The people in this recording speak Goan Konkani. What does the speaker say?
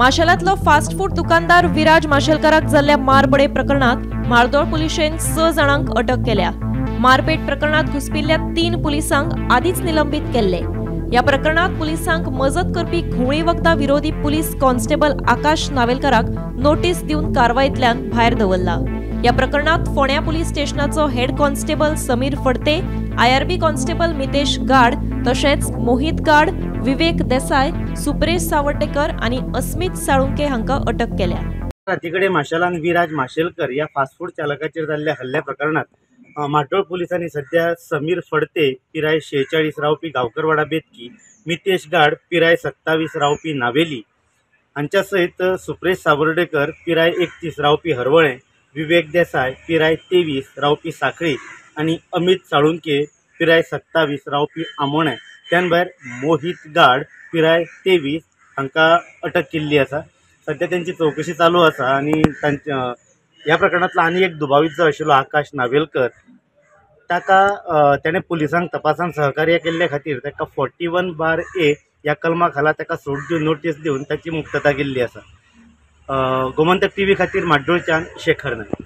माशेलांतलो फास्ट फूड दुकानदार विराज माशेलकाराक जाल्ल्या मारबडय प्रकरणात म्हार्दोळ पुलिशेन 6 जाणांक अटक केल्या. मारपेट प्रकरणात घुसपिल्ल्या 3 पुलिसांक आदींच निलंबीत केल्ले. ह्या प्रकरणात पुलिसांक मजत करपी घुंवळी वखदां विरोधी पुलीस कॉन्स्टेबल आकाश नावेलकाराक नोटीस दिवन कारवायेंतल्यान भायर दवरला. ह्या प्रकरणात फोंड्या police स्टेशनाचो head constable Sameer Phadte, IRB constable Mitesh Gad, तशेंच मोहित गाड, विवेक देसाय, सुप्रेश सावर्डेकर आनी अस्मित साळुंके हांकां अटक केल्या. राती कडेन माशेलान विराज माशेलकर ह्या फास्टफूड चालकाचेर जाल्ल्या हल्ल्या प्रकरणात म्हाड्डोळ पुलिसांनी सध्या समीर फडते पिराय 46 रावपी गांवकरवाडा बेतकी, मितेश गाड पिराय 27 रावपी नावेली हांच्या सयत सुप्रेश सावर्डेकर पिराय 31 रावपी हरवळें, विवेक देसाय पिराय 23 रावपी साखळी आनी अमित साळुंके पिराय 27 रावपी आमोणें, त्यान भायर मोहित गाड पिराय 23 हांकां अटक केल्ली आसा. सध्या तेंची चवकशी चालू आसा आनी तांच्या ह्या प्रकरणांतलो आनी एक दुबावीत जो आशिल्लो आकाश नावेलकर ताका तेणें पुलिसांक तपासान सहकार्य केल्ले खातीर ताका 41(A) ह्या कलमा खाला ताका सूट दिवन नोटीस दिवन ताची मुक्तता केल्ली आसा. गोमंतक टीव्ही खातीर म्हाड्डोळच्यान शेखर नायक.